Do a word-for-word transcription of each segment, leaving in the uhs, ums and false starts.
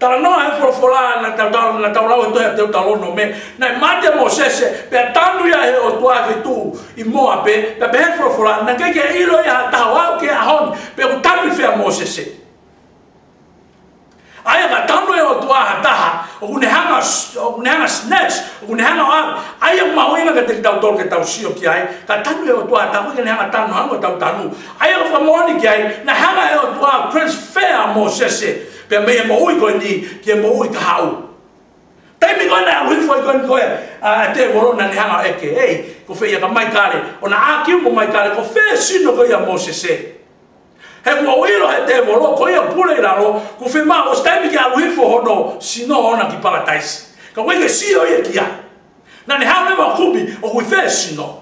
Talanoa he folofola naʻa tau, tau, naʻa tau lau he tohi ʻa Teutalōnome, naʻe mate ʻa Mōsese, pea tanu ia ʻe he ʻOtua he feituʻu ʻi Moape, pea pehē ʻe he folofola, naʻe ʻikai ke ʻilo ia ha taha ʻo aʻu ki he ʻaho ni, pe ʻoku tanu ʻi fē ʻa Mōsese. ʻA ia ka tanu ʻe he ʻOtua ha taha, ʻoku ne hanga, ʻoku ne hanga snatch, ʻoku ne hanga ʻave, ʻa ia ʻoku mahuʻinga kiate kitautolu ke tau sio ki ai, ka tanu ʻe he ʻOtua ha taha, ʻoku ʻikai ke ne hanga tanu hangē ko ʻetau tanu. ʻA ia ʻoku fakamoʻoni ki ai, naʻe hanga ʻe he ʻOtua transfer ʻa Mōsese, pea mei he moʻui ko eni, ki he moʻui kahaʻu. Taimi ko ē naʻe ʻalu hifo ai ko eni ko ē, ʻa, ʻa e tēvolo naʻa ne hanga ʻo ʻeke, ʻei, ko fē ia ka Maikale, ʻo na ʻākiu mo Maikale, ko fē sino ko ia ʻo Mōsese. He kuo ʻilo ʻe he tēvolo, ko ia pule ʻi lalo, kuo fiemaʻu ʻosi taimi ke ʻalu hifo hono sino ʻoʻona ki Palataisi. Ka ʻoku ʻikai ke sio ia ki ai. Naʻa ne hanga leva ʻo kumi, ʻoku ʻi fē sino.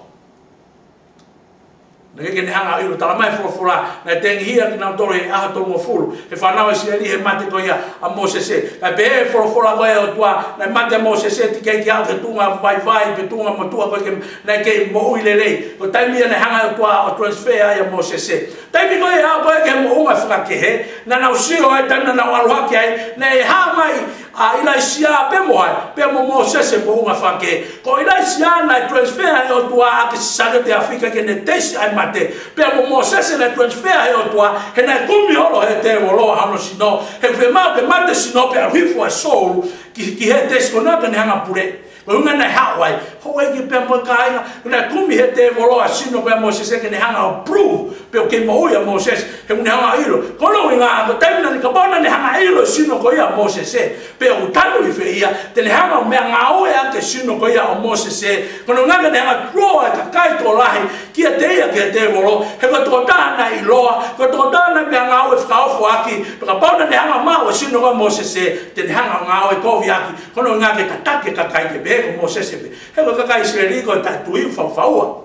Naʻe ʻikai ke ne hanga ʻo ʻilo, talamai ʻe he folofola, naʻe tengihia kinautolu he ʻaho tolungofulu, he fānau ʻIsileli he mate ko ia ʻa Mōsese. Kae pehē ʻe he folofola ko ē ʻa e ʻOtua, naʻe mate ʻa Mōsese, teʻeki ai ke aʻu ki he tuʻunga vaivai, pe tuʻunga motuʻa ko ē ke, naʻe kei moʻui lelei. Ko e taimi ia naʻe hanga ʻe he ʻOtua ʻo transfer ai ʻa Mōsese. Taimi ko ē ʻalu ko ē ki he moʻunga fakakehe, naʻa nau sio ai, taimi naʻa nau ʻalu hake ai, naʻe hā mai ʻa ʻIlaisiā pea mo hai, pea mo Mōsese he moʻunga fakakehe. Ko ʻIlaisiā naʻe transfer ʻe he ʻOtua ʻaki e saliote ʻa e ʻAfio ʻikai ke ne teisi ʻa e mate. Pea mo Mōsese naʻe transfer ʻe he ʻOtua, he naʻe kumi holo ʻe he tēvolo ʻa hono sino. He fiemaʻu ke mate sino pea ʻalu hifo ʻa Sōlo ki, ki Hētesi ko ʻena ke ne hanga ʻo pule. Ko e ʻuhinga naʻe haʻu ai, houʻeiki pea mo e kāinga, naʻe kumi ʻe he tēvolo ʻa e sino ko ia ʻo Mōsese ke ne hanga ʻo prove pe ʻoku kei moʻui ʻa Mōsese, he ʻoku ne hanga ʻo ʻilo. Ko hono ʻuhinga, ko e taimi naʻa ne, kapau naʻa ne hanga ʻo ʻilo e sino ko ia ʻo Mōsese, pe ʻoku tanu ʻi fē ia, te ne hanga ʻo meʻangāueʻaki e sino ko ia ʻo Mōsese. Ko hono ʻuhinga ke ne hanga ʻo draw e kakai tokolahi kiate ia ki he tēvolo, he ko e tokotaha naʻe ʻiloa, ko e tokotaha naʻe meʻangāue fakaofoʻaki, pea kapau naʻa ne hanga ʻo maʻu e sino ko ia ʻo Mōsese, te ne hanga ʻo ngāue kovi ʻaki, ko hono ʻuhinga ke tataki e kakai ke pehē ko Mōsese pē. He ko e kakai ʻIsileli ko e taʻetui, faufau.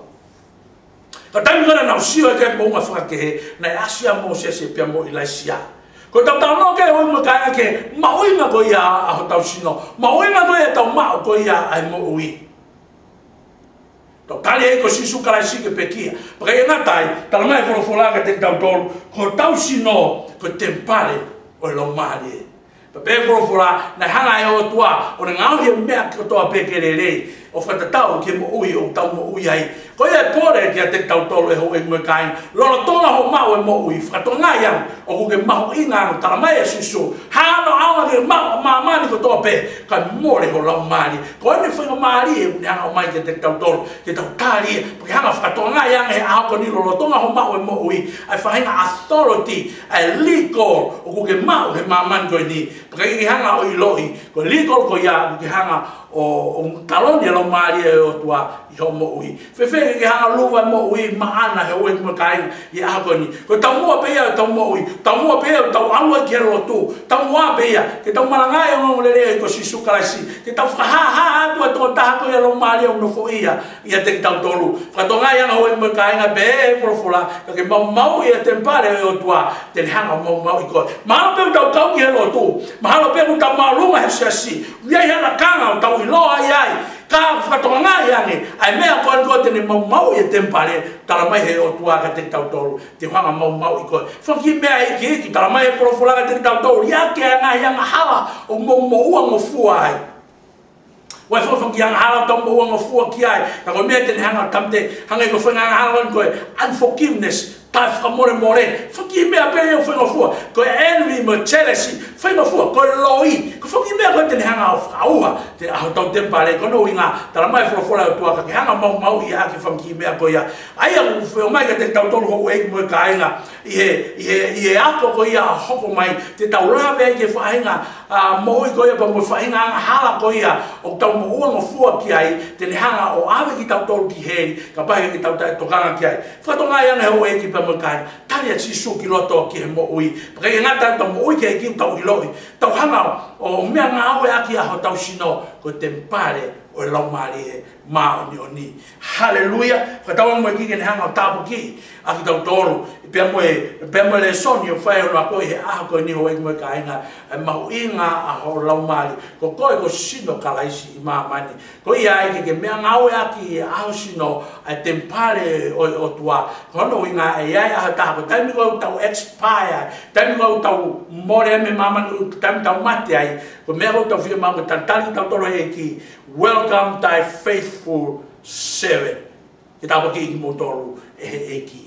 Ka taimi ko ē naʻa nau sio ai ki he moʻunga fakakehe, naʻe ʻasi ʻa Mōsese pea mo ʻIlaisiā. Ko ʻetau talanoa ki ai, ʻoku ʻikai ke mahuʻinga ko ia ʻa hotau sino, mahuʻinga ko ia ʻetau maʻu ko ia ʻa e moʻui. Tau tali ʻe he ʻEiki ko Sīsū Kalaisi ke pekia. Pea ʻikai ngata ai, talamai ʻe he folofola kiate kitautolu, ko hotau sino ko e temipale ʻo e Laumālie. Pea pehē ʻe he folofola, naʻe hanga ʻe he ʻOtua ʻo ne ngaohi e meʻa kotoa pē ke lelei, ʻo fakatatau ki he moʻui ʻoku tau moʻui ai. Ko ia e pole kiate kitautolu, ʻe houʻeiki mo e kāinga, lolotonga hoʻo maʻu e moʻui, fakatokangaʻi ange ʻoku ke mahuʻinga ange, talamai ʻe Sīsū, hā hano ʻaonga ke maʻu ʻa māmani kotoa pē, kae mole ho laumālie. Ko ʻene faingamālie ʻoku ne hanga ʻo ʻomai kiate kitautolu, ke tau tali ia, pea ke hanga ʻo fakatokangaʻi ange he ʻaho ko eni, lolotonga hoʻo maʻu e moʻui, ʻa e faʻahinga authority, ʻa e legal ʻoku ke maʻu he māmani ko eni. Pea ke hanga ʻo ʻiloʻi, ko e legal ko ia ʻoku ke hanga ʻo, ʻo taloni e Laumālie ʻo e ʻOtua ʻi hoʻo moʻui. Fēfē ke ke hanga ʻo luva e moʻui maʻana, houʻeiki mo e kāinga, ʻi he ʻaho ko eni? Ko e taumuʻa pē ia ʻo ʻetau moʻui, taumuʻa pē ia ʻo ʻetau ʻalu ai ki he lotu, taumuʻa pē ia ke tau malangaʻi e ongoongolelei ʻo e ʻEiki ko Sīsū Kalaisi, ke tau fakahāhā atu e tokotaha ko ia ʻo e Laumālie ʻoku nofoʻia ʻiate kitautolu. Fakatokangaʻi ange, houʻeiki mo e kāinga, pehē ʻe he folofola, ka ke maumauʻi e temipale ʻo e ʻOtua, te ne hanga ʻo maumauʻi koe. Mahalo pē ʻoku tau kau ki he lotu, mahalo pē ʻoku tau māʻolunga he siasi, ʻoku ʻi ai ha lakanga ʻoku tau ʻiloa ai, ka fakatokangaʻi ange, ʻa e meʻa ko eni ko ē te ne maumauʻi e temipale, talamai ʻe he ʻOtua kiate kitautolu, te u hanga ʻo maumauʻi koe. Fanga kiʻi meʻa iiki, iiki, talamai ʻe he folofola kiate kitautolu, ʻi he ʻa e ngaahi angahala ʻoku mou moʻua ngofua ai. ʻOku ʻi ai e fanga kiʻi angahala ʻoku tau moʻua ngofua ki ai. Ka ko e meʻa te ne hanga ʻo tāmateʻi, hangē ko e fanga angahala ko ē, unforgiveness, taʻefakamolemole. Fanga kiʻi meʻa pē ia ʻoku faingofua. Ko e envy mo e jealousy, faingofua. Ko e loi, ko e fanga kiʻi meʻa ko ē te ne hanga ʻo fakaʻauha ʻa hotau temipale. Ko hono ʻuhinga, talamai ʻe he folofola ʻa e ʻOtua, ka ke hanga ʻo maumauʻi ʻaki e fanga kiʻi meʻa ko ia. ʻA ia ʻoku fiemaʻu kiate kitautolu, houʻeiki mo e kāinga, ʻi he, ʻi he, ʻi he ako ko ia ʻe hoko mai, te tau lave ai ki he faʻahinga, ʻa, moʻui ko ia pea mo e faʻahinga angahala ko ia ʻoku tau moʻua ngofua ki ai, te ne hanga ʻo ʻave kitautolu ki heli, kapau ʻe ʻikai ke tau taʻetokanga ki ai. Fakatokangaʻi ange, houʻeiki pea mo e kāinga, tali ʻa Sīsū ki loto ki he moʻui. Pea ʻikai ngata ai, tau moʻui ki he ʻEiki, tau ʻiloʻi, tau hanga ʻo meʻangāueʻaki ʻa hotau sino ko e temipale ʻo e Laumālie Māʻoniʻoni. Haleluia. Fakatauange mo e ʻEiki ke ne hanga ʻo tāpuakiʻi ʻa kitautolu pea mo e, pea mo e lēsoni ʻoku fai hono akoʻi he ʻaho ko eni, houʻeiki mo e kāinga, ʻa e mahuʻinga ʻa ho laumālie. Ko koe ko e sino ʻo Kalaisi ʻi māmani. Ko ia ai ke ke meʻangāueʻaki ʻa ho sino, ʻa e temipale ʻo e ʻOtua. Ko hono ʻuhinga ʻe ʻi ai e ʻaho ʻe taha, ko e taimi ko ē ʻoku tau expire, taimi ko ē ʻoku tau mole mei māmani, ʻoku Taimi tau mate ai, ko e meʻa ʻoku tau fiemaʻu ke talitali kitautolu ʻe he ʻEiki, "Welcome thy faithful servant." Ke tāpuakiʻi kimoutolu ʻe he ʻEiki.